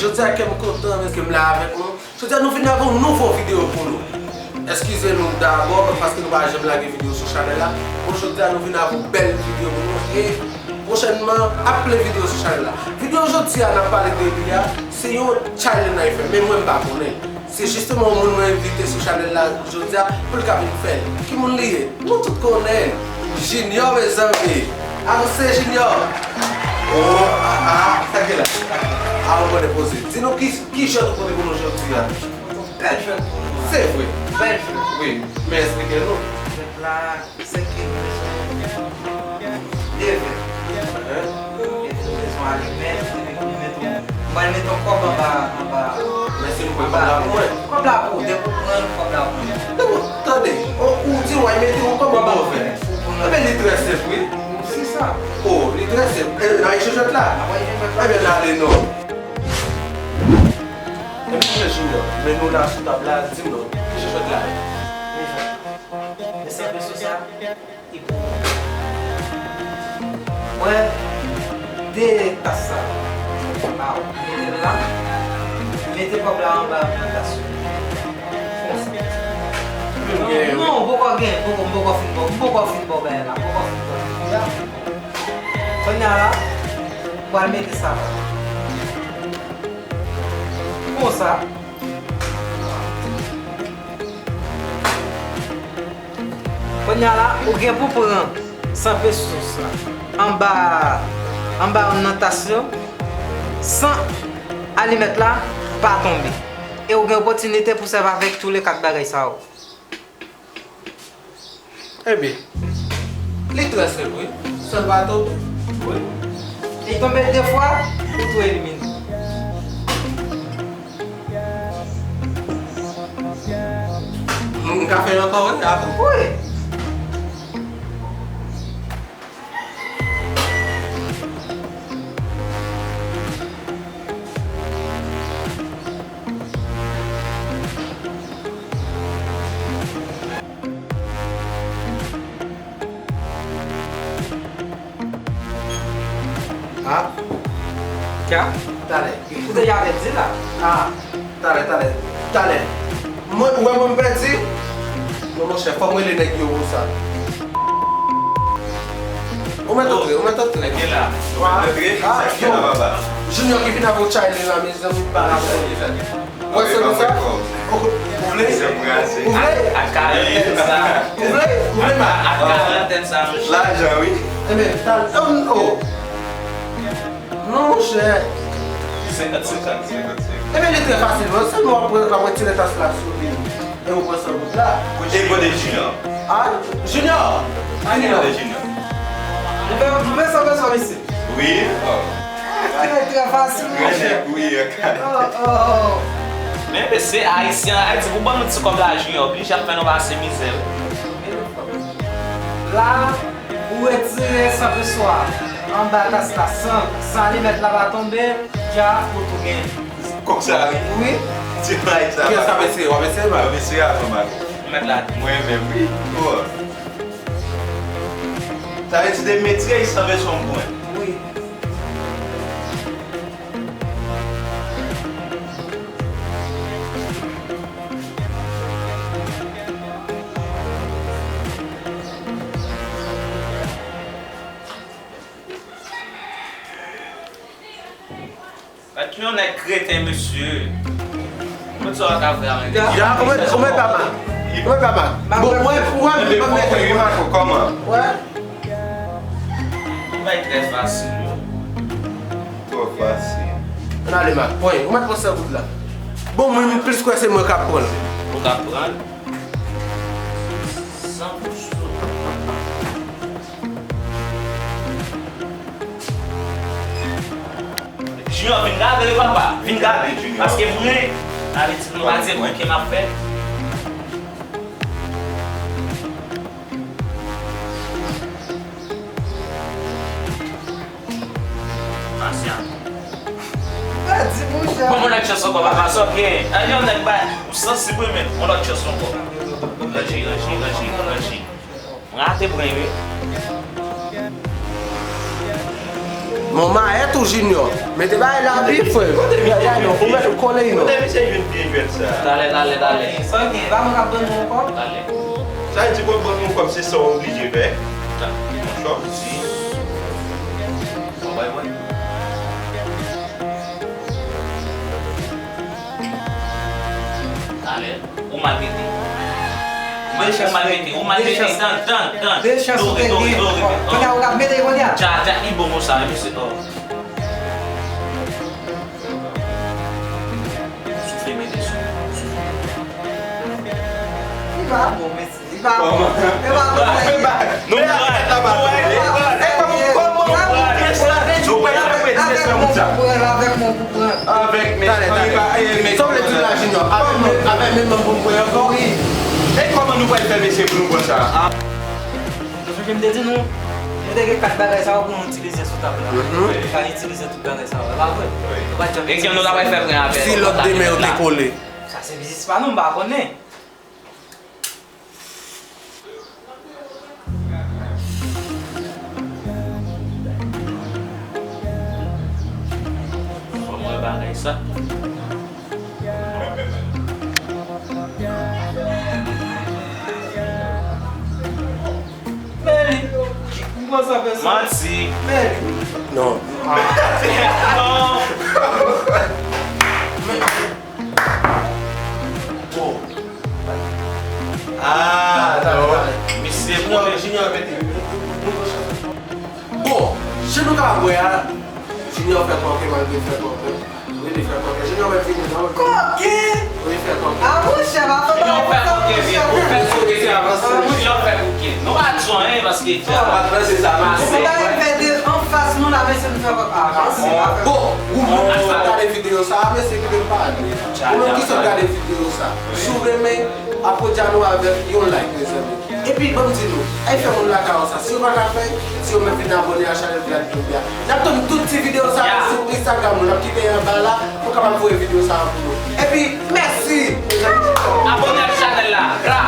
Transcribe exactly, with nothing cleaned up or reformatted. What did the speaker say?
Jodi a kè m kontan, men ke m la avèk nou. Jodi a nou vin avè yon nouvo videyo pou nou. Eskize nou dabò, paske nou pa janm lage videyo sou chanèl la. Bon, jodi a nou vin avè yon bèl videyo pou nou. E pwochènman, ap plen videyo sou chanèl la. Videyo jodi a n ap pale de li a, se yon challenge n ap fè, men mwen m pa konnen. Se jisteman yon moun mwen envite sou chanèl la jodi a pou l ka vin fè l. Ki moun li ye? Nou tout konnen l. Junior, mezanmi. Avanse, Junior. Oh, ah, ah, sa gen la? Ah, ou konnen poze. Di nou ki, ki jwèt ou pote pou nou jodi a? Bèl jwèt pou nou. Se vre? Bèl jwèt. Wi, men esplike nou. Jwèt la, se ki nou bezwen. De vè. Hein? Epi nou bezwen alimèt, epi nou mete yon, m pral mete yon kòb anba, anba. Men si nou pran kòb la pou mwen. Kòb la pou ou, depi w pran l, kòb la pou mwen. Depi w, tande, ou, ou di w al mete yon kòb anba yon vè. Enben, li trè senp, wi. Se sa. Oh, li trè senp. E, n a echanj jwèt la? N a echanj jwèt la. Enben, n ale non. Enben, mesye Junior, men nou la sou tab la, di m non, ki jan jwèt la ye? Men sa, men sa, men sa. Mwen, de tas sa. Ba w. Mete l la. Mete kòb la anba tas yo. Konsa. Non, non, ou poko gen, poko, m poko fin ba w, m poko fin ba w bagay la, m poko fin ba w. Kounye a la, ou pral mete sa la. Konsa. Kounye a la, ou gen pou pran san pesos la anba, anba youn nan tas yo, san alimèt la pa tonbe. E ou gen opòtinite pou sèvi avèk toulèkat bagay sa yo. Ebyen, li trè senp, wi. San l pa tonbe. Wi. Li tonbe de fwa, ou tou elimine. M ka fè l ankò, wi, avan. Wi. Ah. Ka? Talè. Ou deja pèdi la. Ah. Talè, talè, talè. Mwen, ou wè mwen m pèdi? Non, monchè, fò m rele nèg yo konsa. Ou mèt antre, ou mèt antre. Nèg la. Ou mèt antre. Ah, yo. Junior ki vin avè w challenge la, mezanmi, pa la. Wè, se konsa. Ou vle? Ou vle? Ak karantèn sa. Ou vle? Ou vle? Ak karantèn sa, monchè. Lajan, wi. Enben, tal, oh, oh. Non, monchè. Senkant, senkant, senkant, senkant. Enben, li trè fasil, non? Sèlman w ap pran, w ap retire tas la sou li. E ou pran san goud la. E kote Junior? Ah, Junior! Vini non. Kote Junior? Nou fè, nou fè sa, fè sa, mesye. Wi. Oh. Trè, trè fasil, monchè. Wi, oh, oh. Men mesye, Ayisyen, Ayiti, pou ban nou ti kòb la, Junior, oblije ap fè nou pase mizè, wi. La, ou retire san peso a anba tas la, san, san alimèt la pa tonbe, dja, ou tou genyen. Konsa, wi. Wi. Ti bagay sa. Kiyès k ap eseye? W ap eseye, man? W ap eseye avan, man. Mèt la. Mwen menm, wi. Oh. Sa vle di de metriz san peso m pran. Wi. Gad yon nèg kreten, mesye. Mwen sa w ka fè avèk li. Ya, ou mèt, ou mèt pa mal. Ou mèt pa mal. Bon, wè, wè, mwen mèt kòman? Wè. Li bay trè fasil, yo. Twò fasil. Ann ale, Mak. Pran, ou mèt pran san goud la. Bon, mwen, m plis kwè se mwen k ap pran l. Ou k ap pran l? San pou sou. Junior, vin gade wi, papa. Vin gade. Paske mwen, ale ti nou pa di mwen ke m ap fè. Pasyan. Pèdi, monchè. Bon, yon lòt chans ankò, papa, sa w gen. An, yon nèg bay, ou sansib wi, men yon lòt chans ankò. Ranje, ranje, ranje, ranje. Mwen rate pran wi. Bon, mayèt ou Junior? Mete bagay la pi, frè. Gade non, ou mèt kole non. Kote misye jwenn vye jwèt sa? Talè, talè, talè. Sa gen, pa mwen k ap ban nou ankò? Talè. Sa vle di pou ban nou kòb, se sa w oblije fè. Sa. Yon chòp, si. Bon, bay mwen. Talè. Ou mal mete. Ou mal, ou mal mete, ou mal mete. Tan, tan, tan. De chans ou te gen. Kounye a ou k ap mete kounye a. Dja, dja, li bon konsa, wi, mesye. Oh. Soufle, mete sou. Soufle. Li pa bon, mesye. Li pa bon. Li pa bon. Nou pran, nou pran. E kòman, kòman, nou pran, nou pran, nou pran, nou pran. Avèk mwen, talè, talè. Sa w vle di la, Junior? Avèk mwen, avèk mwen, mwen pou mwen ankò. E kòman nou pral fè, mesye, pou nou pran sa a? Nou sonje m te di nou, nou te gen kat bagay sa yo pou nou itilize sou tab la. Nou pa itilize tout bagay sa yo, e pa vre? Nou pa janm itilize. E kiyès nou ta pral fè pran avè? Si lòt de men yo te kole. Sa se biznis pa nou, m pa konnen. Fò m wè bagay sa. Manti. Non. Non. Bon. Ah, non. Misye bon. Junior, mete. Bon, jan nou ka wè a, Junior fè kòkè malgre fè kòkè. Wi, li fè kòkè. Junior mèt vini non. Kòkè! Wi, li fè kòkè. Ah, monchè, pa fè Junior fè kòkè, monchè. Junior fè kòkè. Nou pa di anyen paske. Ou pa fè se sa, mase. Ou ta rive de anfas nou la, mesye, nou fè kòkè. Ah, mase, pa fè. Bon, ou menm ki sot gade videyo sa, mesye, kite m pale. Ou menm ki sot gade videyo sa, si w renmen, apote nou avèk yon like, mezanmi. Epi, ban m di nou, al fè moun lakay ou sa. Si yo pa ka fè, si yo mèt vin abòne a chanèl Vlad Jovia. N ap tann tout ti videyo sa yo sou Instagram nou. N ap kite anba la pou kapab voye videyo sa yo pou nou. Epi, mèsi, mezanmi. Abòne ak chanèl la. Bra.